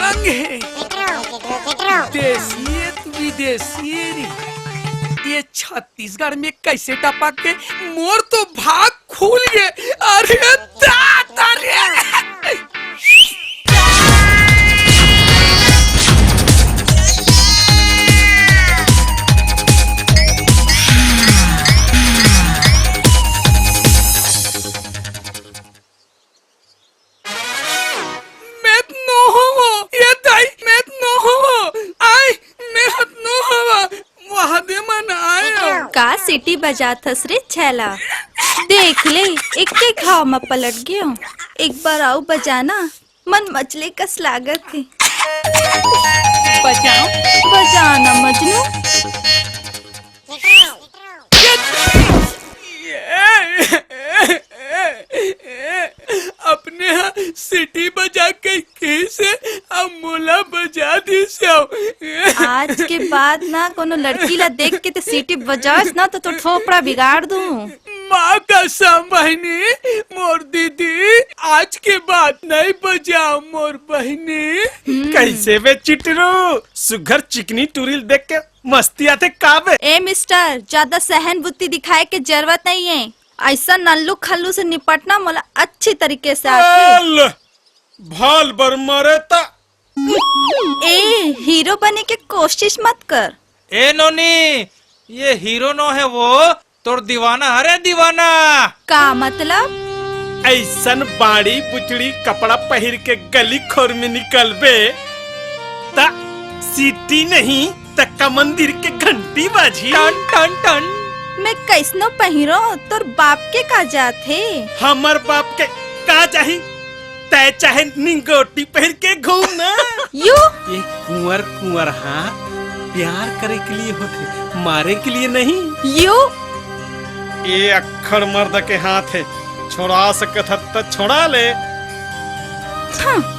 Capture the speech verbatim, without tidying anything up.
अंग हे। देसी हे त विदेशी हे रे। ये छत्तीसगढ़ में कैसे टपक के मोर तो भाग खुल गे। अरे दादा रे। मैं त नो हवं, ये दाई, मैं त नो हवं, आय, मैं ह त नो हवं, वहा दे मन आय। का सीटी बजात हस रे छैला? देख ले, एक के घाव म पलट गेंव। एक बार अउ बजाना, मन मचले कस लागत हे। बजाओ। बजाना मजनू। अपने ह सीटी बजा के कहिस हे, अब मोला बजा दिस हे। आज के बाद ना कोनो लड़की ला देख के ते सीटी बजास ना तो तोर थोपड़ा बिगाड़ दूं। माँ कसम बहिनी, मोर दीदी, आज के बाद नहीं बजाओ मोर बहिनी। हम्म। कैसे बे चिटरू, सुघर चिकनी टूरी ल देख के मस्ती आथे का बे? ए मिस्टर, ज्यादा सहन बुद्धि दिखाए के जरूरत नहीं है। ऐसा नल्लू खल्लू से निपटना मोला अच्छी तरीके से आथे। भल, भल बर मरे त। ए, हीरो बने के कोशिश मत कर। ए नोनी, ये हीरो नो हे वो, तोर दीवाना हरे दीवाना। का मतलब? ऐसन बाड़ी बुचड़ी कपड़ा पहिर के गली खोर में निकलबे, त सीटी नहीं, त का मंदिर के घंटी बाजी। टन, टन, टन। मैं कैसनो पहिरो, तोर बाप के का जात हे? हमर बाप के का जाही? तै चाहे निंगोटी पहिर के घूम ना। यू। ये कुंवर कुंवर हाथ प्यार करे के लिए होथे, मारे के लिए नहीं। यू। ये अक्खड़ मर्द के हाथ हे, छोड़ा सकत हस त छोड़ा ले। हम्म।